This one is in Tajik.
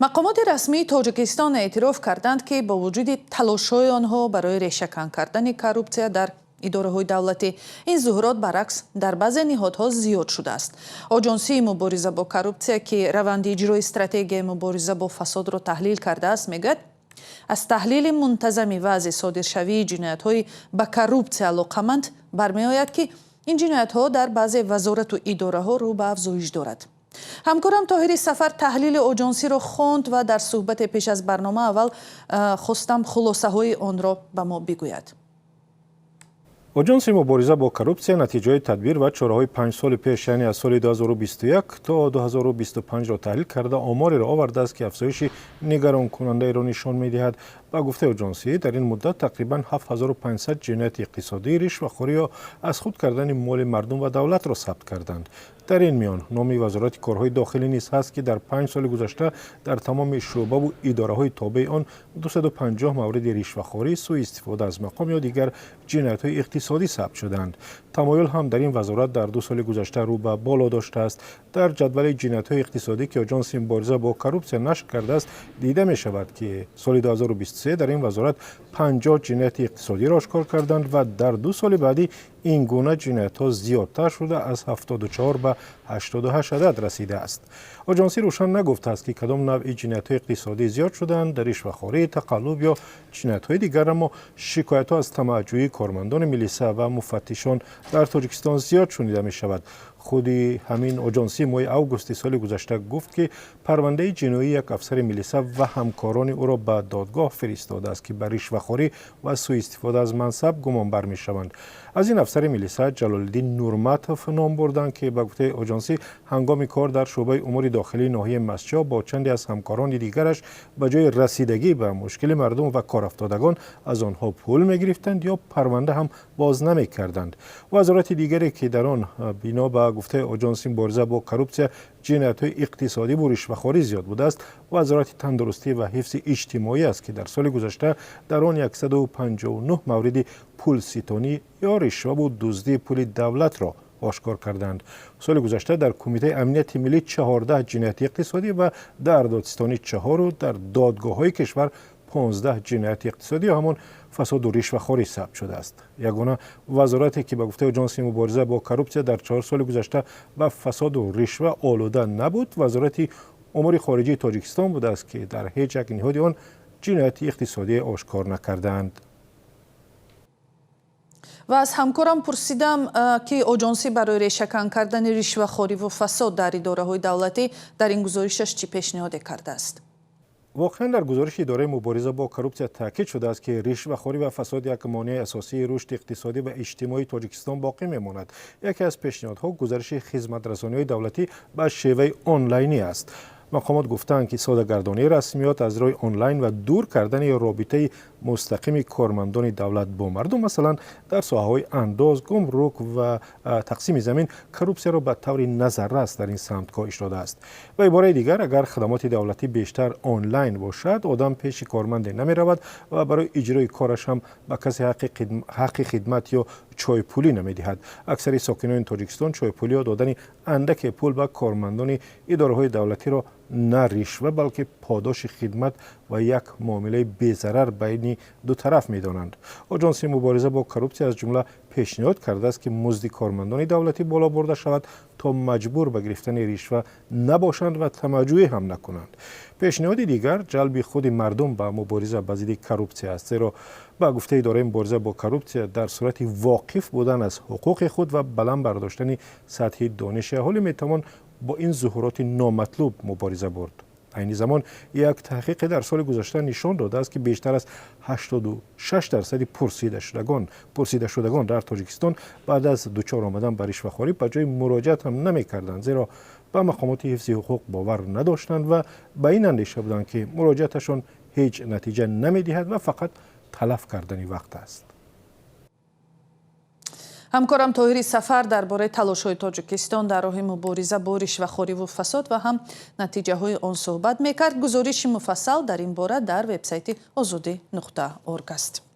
Мақомоти расмии Тоҷикистон эътироф карданд, ки бо вуҷуди талошҳои онҳо барои решакан кардани коррупсия дар идораҳои давлатӣ, ин зуҳурот баръакс дар баъзе ниҳодҳо зиёд шудааст. Оҷонсии мубориза бо коррупсия, ки раванди иҷрои стратегияи мубориза бо фасодро таҳлил кардааст, мегӯяд, аз таҳлили мунтазами вазъи содиршавии ҷиноятҳои ба коррупсия алоқаманд бармеояд, ки ин ҷиноятҳо дар баъзе вазорату идораҳо рӯ ба афзоиш дорад. Ҳамкорам Тоҳири Сафар таҳлили оҷонсиро хонд ва дар суҳбате пеш аз барнома аввал хостам хулосаҳои онро ба мо бигӯяд. Оҷонси мубориза бо коррупсия натиҷаҳои тадбир ва чораҳои 5 соли пеш, яъне аз соли 2021 то 2025-ро таҳлил карда, омореро овардааст, ки афзоиши нигаронкунандаеро нишон медиҳад. Ба гуфтаи оҷонсӣ, дар ин муддат тақрибан 7500 ҷинояти иқтисодӣ, ришвахорӣ ё аз худ кардани моли мардум ва давлатро сабт карданд. Дар ин миён номи Вазорати корҳои дохилӣ низ ҳаст, ки дар 5 соли гузашта дар тамоми шӯъбаву идораҳои тобеи он 250 мавриди ришвахорӣ, сӯистифода аз мақом ё дигар ҷиноятҳои иқтисодӣ сабт шудаанд. Тамоюл ҳам дар ин вазорат дар 2 соли гузашта рӯ ба боло доштааст. Дар ҷадвали ҷиноятҳои иқтисодӣ, ки Оҷонси мубориза бо коррупсия нашр кардааст, дида мешавад, ки соли 2023 дар ин вазорат 50 ҷинояти иқтисодиро ошкор карданд ва дар 2 соли баъдӣ ин гуна ҷиноятҳо зиёдтар шуда, аз 74 ба 88 адад расидааст. Оҷонсӣ рӯшан нагуфтааст, ки кадом навъи ҷиноятҳои иқтисодӣ зиёд шуданд: ришвахорӣ, тақаллуб ё ҷиноятҳои дигар. Аммо шикоятҳо аз тамаъҷӯии кормандони милиса ва муфаттишон дар Тоҷикистон зиёд шунида мешавад. Худи ҳамин оҷонсӣ моҳи августи соли гузашта гуфт, ки парвандаи ҷиноии як афсари милиса ва ҳамкорони ӯро ба додгоҳ фиристодааст, ки ба ришвахорӣ ва сӯистифода аз мансаб гумонбар мешаванд. Аз ин афсари милиса Ҷалолиддин Нурматов ном бурданд, ки ба гуфтаи оҷонсӣ, ҳангоми кор дар шӯъбаи умури дохилии ноҳияи Мастчоҳ бо чанде аз ҳамкорони дигараш ба ҷои расидагӣ ба мушкили мардум ва корафтодагон аз онҳо пул мегирифтанд ё парванда ҳам боз намекарданд. Вазорати дигаре, ки дар он бино ба гуфтаи Оҷонси мубориза бо коррупсия ҷиноятҳои иқтисодӣ бу ришвахорӣ зиёд будааст, Вазорати тандурустӣ ва ҳифзи иҷтимоӣ аст, ки дар соли гузашта дар он 159 мавриди пулситонӣ ё ришваву дуздии пули давлатро ошкор карданд. Соли гузашта дар Кумитаи амнияти миллӣ 14 ҷинояти иқтисодӣ ва дар додситонӣ чаҳору дар додгоҳҳои кишвар 15 ҷинояти иқтисодӣ ё ҳамон фасоду ришвахорӣ сабт шудааст. Ягона вазорате, ки ба гуфтаи Оҷонси мубориза бо коррупсия дар 4 соли гузашта ба фасоду ришва олуда набуд, Вазорати умури хориҷии Тоҷикистон будааст, ки дар ҳеҷ як ниҳоди он ҷинояти иқтисодӣ ошкор накардаанд. Ва аз ҳамкорам пурсидам, ки оҷонсӣ барои решакан кардани ришвахориву фасод дар идораҳои давлатӣ дар ин гузоришаш чӣ пешниҳоде кардааст. Воқеан, дар гузориши идораи мубориза бо коррупсия таъкид шудааст, ки ришвахорӣ ва фасод як монеаи асосии рушди иқтисодӣ ва иҷтимоии Тоҷикистон боқӣ мемонад. Яке аз пешниҳодҳо гузариши хизматрасониҳои давлатӣ ба шеваи онлайнӣ аст. Мақомот гуфтаанд, ки содагардонии расмиёт аз роҳи онлайн ва дур кардани робитаи мустақими кормандони давлат бо мардум, масалан, дар соҳаҳои андоз, гумрук ва тақсими замин, коррупсияро ба таври назаррас дар ин самт коҳиш додааст. Ба ибораи дигар, агар хадамоти давлатӣ бештар онлайн бошад, одам пеши корманде намеравад ва барои иҷрои кораш ҳам ба касе ҳаққи хидмат ё чойпулӣ намедиҳад. Аксари сокинони Тоҷикистон чойпулӣ ё додани андаке пул ба кормандони идораҳои давлатиро на ришва, балки подоши хидмат ва як муомилаи безарар байни ду тараф медонанд. Оҷонси мубориза бо коррупсия аз ҷумла пешниҳод кардааст, ки музди кормандони давлатӣ боло бурда шавад, то маҷбур ба гирифтани ришва набошанд ва тамаъҷӯӣ ҳам накунанд. Пешниҳоди дигар ҷалби худи мардум ба мубориза ба зидди коррупсия аст, зеро ба гуфтаи идораи мубориза бо коррупсия, дар сурати воқиф будан аз ҳуқуқи худ ва баланд бардоштани сатҳи дониши аҳолӣ метавон бо ин зуҳуроти номатлуб мубориза бурд. Айни замон як таҳқиқе дар соли гузашта нишон додааст, ки бештар аз 86% пурсидашудагон дар Тоҷикистон баъд аз дучор омадан ба ришвахорӣ ба ҷои муроҷиат ҳам намекарданд, зеро ба мақомоти ҳифзи ҳуқуқ бовар надоштанд ва ба ин андеша буданд, ки муроҷиаташон ҳеҷ натиҷа намедиҳад ва фақат талаф кардани вақт аст. Ҳамкорам Тоҳири Сафар дар бораи талошҳои Тоҷикистон дар роҳи мубориза бо ришвахориву фасод ва ҳам натиҷаҳои он суҳбат мекард. Гузориши муфассал дар ин бора дар вебсайти Озодӣ.орг аст.